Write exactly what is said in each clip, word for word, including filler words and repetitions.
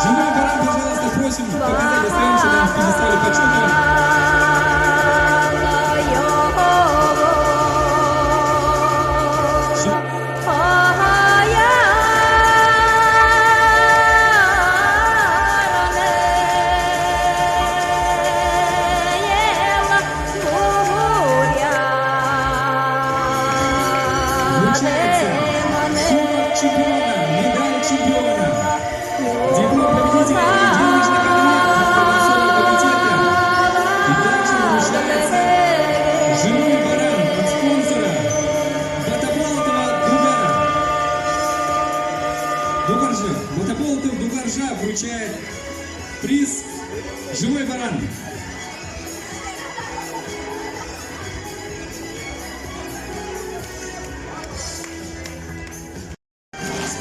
Живой баран, пожалуйста, просим показать достоинство на пьедестале почёта. Вручается кубок чемпиона, медаль чемпиона, диплом победителя и денежный конверт от продавцового комитета. И также вручается живой баран от спонсора Батаболотова Дугар. Дугаржа. Батаболотов Дугаржа вручает приз «Живой баран».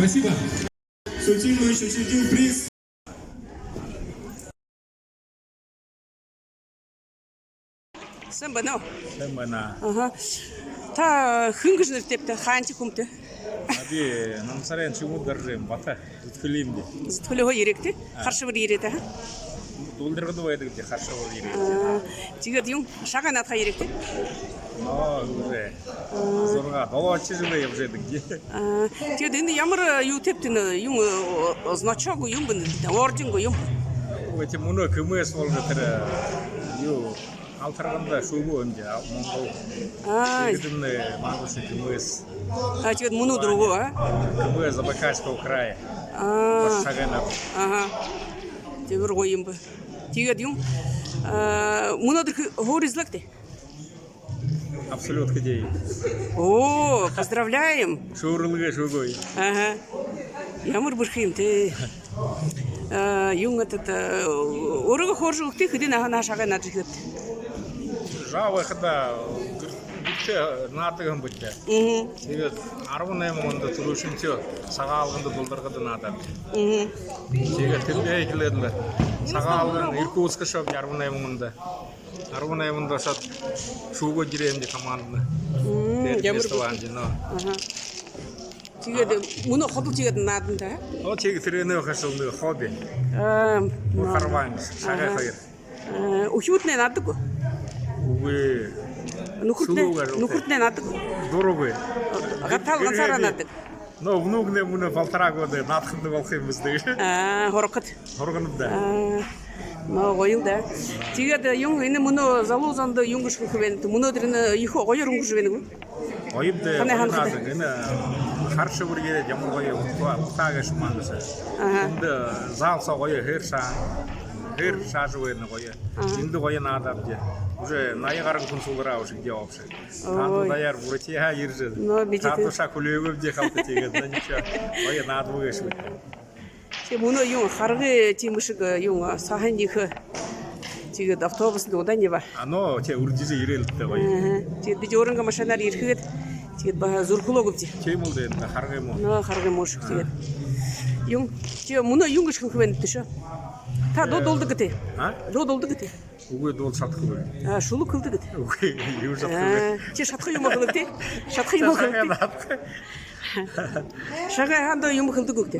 Спасибо. Сутимович учредил приз. Сайн байна. Сайн байна. Аха. Та хэн гэжэ нэрэтэйбта, хаанахи хүмта? А би Намсарайн Чимитдоржын Бата. Зүдхэлиимби. Зүдхэлиһөө ерээт гүт? А. Хара Шэбэр ерээт, аха? Дулдаргада байдагби, Хара Шэбэр ерээт. А, тиигээд юун, шагай наадахаа ерээт гүт? Но, уже. А. Зургаа, долоон жэл ябажа байдаг. А, тиигээд энэ ямар, э, юутэйбта, энэ юун, э, значок гү, юун бэ, орден гү, юун бэ? Өө, тиимэ, мүнөө КМС болжо тэрэ, э, юу, Алтарганада шүүгээ үнгөө, а, Монгол. А. Тиигээд энэ, э, мангадшье КМС. А, тиигээд мүнөө түрүүн, а? КМС Забайкальского края. А. Баһа шагай наад. Аха. Тиимэ, гоё юм бэ. Тиигээд юун, а, мүнөөдэр хэ-, һуури эзэлээ гүт? Абсолют хэжэ. О, поздравляем. Шүүрэлгэ шүүгээ. Аха. Ямар бэрхэ юм, тээ. А, юун, этот, э, өөрөө хөөрэжэ үгыт, хэды наһанһаа шагай наадажа эхилээбта? Жаа байхадаа гэр-, гэртээ наададаг юм бэшэ. Мгм. Тиигээд арбан найман ондо түрүүшынхиеэ Сагаалганда, Дулдаргада наадаа. Мгм. Тиигээд тэндээ эхилээд лэ. Сагаалган, Иркутск ошообди арбан найман ондо. Арбан найман ондо ошоод шүүгээ ерээмди командада. Мм, ямар бэрхэ. Первенство аанаабди, но. Аха. Тиигээд мүнөө ходол тиигээд наадана, тээ? Оо, тиигээд тэрэнээ хашална, хобби. Аа, ну. Харбаан, шагай, аха, хоёр. Э, үхибүүднай наададаг гү? Үгы. Нүхэртнай, сүлөө гаргуултай. Нүхэртнай наададаг гү? Дургүй. Гатал гэр-, гансаараа гэр-, наададаг. Но внугнай мүнөө полтора года, наадахадань болохо юм бэзэ даа. Аа, һургахада. Һурганабди даа. Аа, но, гоёл даа. Тиигээд, э, юун, энэ мүнөө залуу зондо юун гэжэ хэлэхэ байнабта? Мүнөөдэр энэ ехэ гоёор үнгэржэ байна гү? Гоёбди, танай һанахада. Гоё наадана. Энэ Хара Шэбэр ерээд ямар гоё, ута-, утаа гээшэ манда саа. Аха. Эндэ зал соо гоё, һээр шаа-, һээр шаажа байна гоё. Аха. Эндэ гоё наадаабди. Уже наян гаран хүн суглараа уже, где вообще. Ой. Танда даяар Бурятияһаа ерэжэ. Но, бидэ. Танда шаа хүлеэгүйбди, халта тиигээд, но ничего. Гоё наадабди гээшэ. Тээ, мүнөө юун, харгы тиимэ шэг, юун, саһан ехэ. Тиигээд автобусда удаан ябаа. А, но, тээ, үрдижэ ерээл даа гоё. Аха. Тиигээд бидэ өөрынгөө машинаар ерэхэгээд, тиигээд баһа зүрхэлөөбди. Тиимэл даа, харгы муу. Но, харгы муу шэг, тиигээд. Юун, тээ, мүнөө юун гэжэ хэлэхэ байнабта шоо? Та дуу дуулдаг гүт? А? Дуу дуулдаг гүт? Үгы, дуулажа шадахагүйб. А, шүлэг хэлэдэг гүт? Үгы, юу шадахагүйб. А, тээ, шадаха юумэ хэлэгты. Шадаха юумэ хэлэгты. Шагай наадахаа. Шагай һаань дуу юумэ хэлэдэг гүт?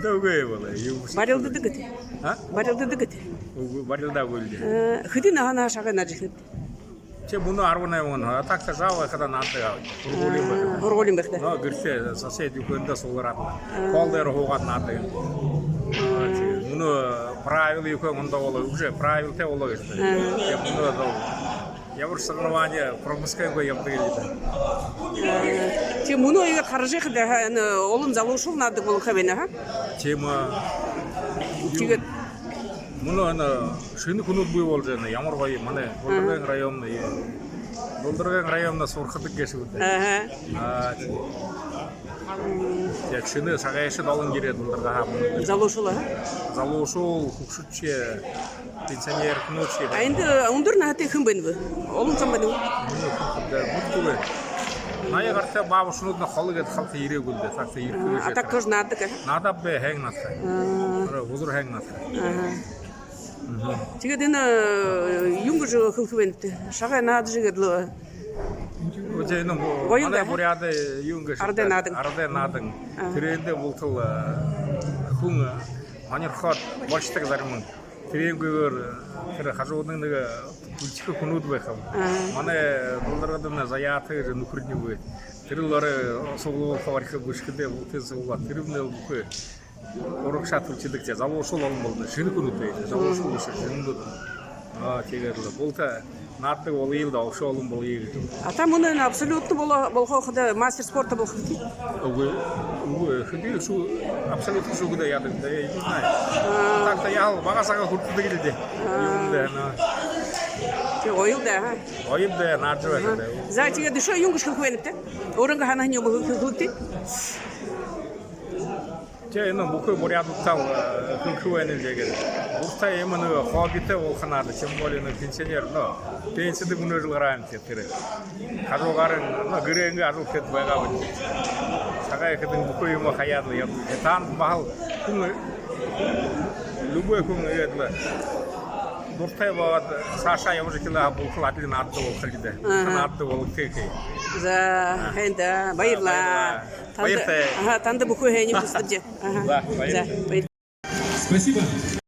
Даа, үгы, болоо, юумэ. Барилдадаг гүт? А? Барилдадаг гүт? Үгы, барилдаагүйл даа. А, хэды наһанһаа шагай наадажа эхилээбта? Тээ, мүнөө арбан найман он. А так-то жаа байхадаа наададаг. Һургуулиин байхадаа. Һургуулиин байхадаа. Но, гэртээ сосед юухэндэ суглараад. А. Хоол дээрэ һуугаад наададаг. А, тээ. Мүнөө правил юухэн ондоо болоо, уже правилтай болоо гээшэ. А. Тээ, мүнөө одоо ямар соревнование пропускайгүй ябадаг юм даа. А, тээ, мүнөө иигээд хаража байхада, ха, энэ олон залуушуул наададаг болонхой байна, ха? Тиимэ. Тиигээд. Мүнөө энэ шэнэ хүнүүд бии болжо байна. Ямар гоё, манай Дулдаргын районно, Дулдаргын районно һургадаг гээшэ гү даа. Аха. А, тээ. Тээ, шэнэ шагайшад олон ерээ Дулдаргаһаа мүнөө. Залуушуул, аха? Залуушуул, хүгшэдшье, пенсионернүүдшье. А эндэ үндэр наһатай хэн байнаб? Олон зон байна гү? Мүнөө хүн даа, мүнөө хүн. Ная гартай баабайшнууд, холо гээд халта ерээгүй лэ даа. Сагта ерэхэ. А так тоже нааддаг, а? Наадаб би, һайн наадхай. Аа. Тэрэ үзүүр һайн наадхай. Аха. Мгм. Тиигээд энэ, э, юун гэжэ хэлэхэ байнабта? Шагай наадажа гээд лэ. Үгы, энэ бу-, Гоёл манай даа, буряадай юун гэжэ арадай наадан. Арадай наадан. Аа. Тэрээндэ бултал, э, хүн, э, һонирхоод болошодог заримань. Тэрэнгүйгөөр, э, тэрэ хажуудань нэгэ, э, хүлшэхэ хүнүүд байха. Аа. Манай Дулдаргадамнай Заяата гэжэ нүхэрни үгы. Тэрэл орой суглуулха бариха бэшэхэдээ, бултыень суглуулаад, тэрэмнай бүхы урагшаа түлхидэг, тээ. Залуушуул олон болоно. Шэнэ хүнүүд бии. Залуушуул бэшэ, шэнэнүүд. Аа, тиигээд лэ булта нааддаг болоё лэ даа, үшөө олон болоё гэжэ. А та мүнөө энэ абсолютно боло-, болохо хадаа мастер спорта болохо гүт? Үгы, үгы, хэды шүү, абсолютно шүү гэдэг яадаг даа, я не знаю. Аа. Так-то яал, бага сага хүртэдэг лэ даа. Аа. Юундэ, но. Тээ, гоёл даа, ха? Гоёл даа, наадажа байха даа. Аха. За, тиигээд үшөө юун гэжэ хэлэхэ байнабта? Өөрынгөө һанаһан юумэ хэлэ-, хэлэгты. Тээ, энэ бүхы буряадуудтаа, э, хэлэхэ байнал даа гээд. Дуртай юумэ нэгэ хоббитэй болохо надо, тем более нэгэ пенсионер, но пенсидэ мүнөө жэл гараа юм тээ тэрэ. Хажуугаарынь, но, гэрэйнгээ ажал хэдэг байгаа бэд. Шагай хэдэн бүхы юумэ хаяад лэ ябадаг. Танда баһал хүн, любой хүн иигээд лэ дуртай байгаад саашаа ябажа эхилээ һаа, бултал адли нааддаг болохо лэ даа. Аха. Нааддаг болог тээ. За, һайн даа. Баярлаа. Баярлаа. Танда, баяртай. Аха, танда бүхы һайниие хүсэдэг даа. Аха. За, баяр. За, баяр. Спасибо.